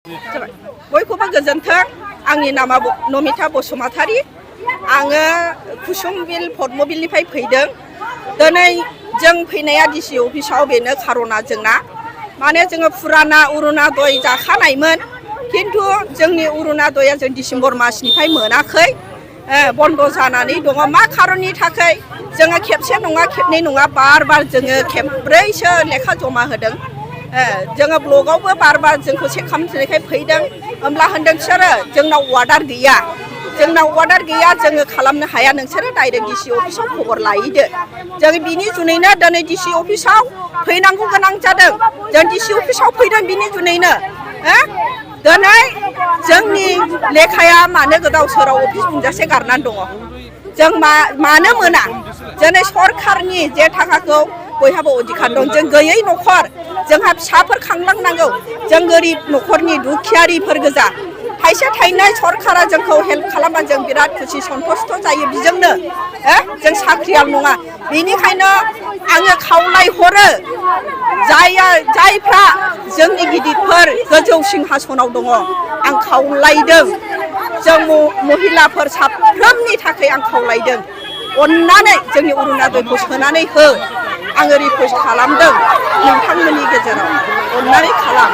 बयखौबो गोजोन्थों आंनि नामा नमिता बसुमतारी आङो कुसुमबिल पद्मबिलनिफ्राय फैदों दिनै जों फैनाया डिसि अफिसाव बेनो खारना जोंना माने जोङो फुराना अरुणोदय जाखानायमोन किन्तु जोंनि अरुणोदया जों डिसेम्बर मासनिफ्राय मोनाखै बन्द जानानै दङ मा खारननि थाखाय जोङो खेबसे नङा खेबनै नङा बार जोङो खेबब्रैसो लेखा जमा होदों जोङो ब्लगावबो बार जोंखौ चेक खालामनायखाय फैदों होमब्ला होनदों बिसोरो जोंनाव अर्डार गैया जोङो खालामनो हाया नोंसोरो डाइरेक्ट डिसि अफिसाव खबर लायैदो जों बिनि जुनैनो दिनै डिसि अफिसाव फैनांगौ गोनां जादों जों डिसि अफिसाव फैदों बिनि जुनैनो दिनै जोंनि लेखाया मानो गोदाव सोराव अफिस बुंजासे गारनानै दङ जों मानो मोना दिनै सरखारनि जे थाखाखौ बयहाबो अधिकार दं जों गैयै न'खर जोंहा फिसाफोर खांलांनांगौ जों गोरिब न'खरनि दुखियारिफोर गोजा थाइसे थाइनै सरखारा जोंखौ हेल्प खालामबा जों बिराद खुसि सन्तुष्ट जायो बिजोंनो जों साख्रियाल नङा बेनिखायनो आङो खावलायहरो जायफ्रा जोंनि गिदिरफोर गोजौ सिंहासनाव दङ आं खावलायदों जों महिलाफोर साफ्रोमनि थाखाय आं खावलायदों अन्नानै जोंनि अरुणोदयखौ सोनानै हो आङो रिकुवेस्ट खालामदों नोंथांमोननि गेजेराव अन्नानै खालाम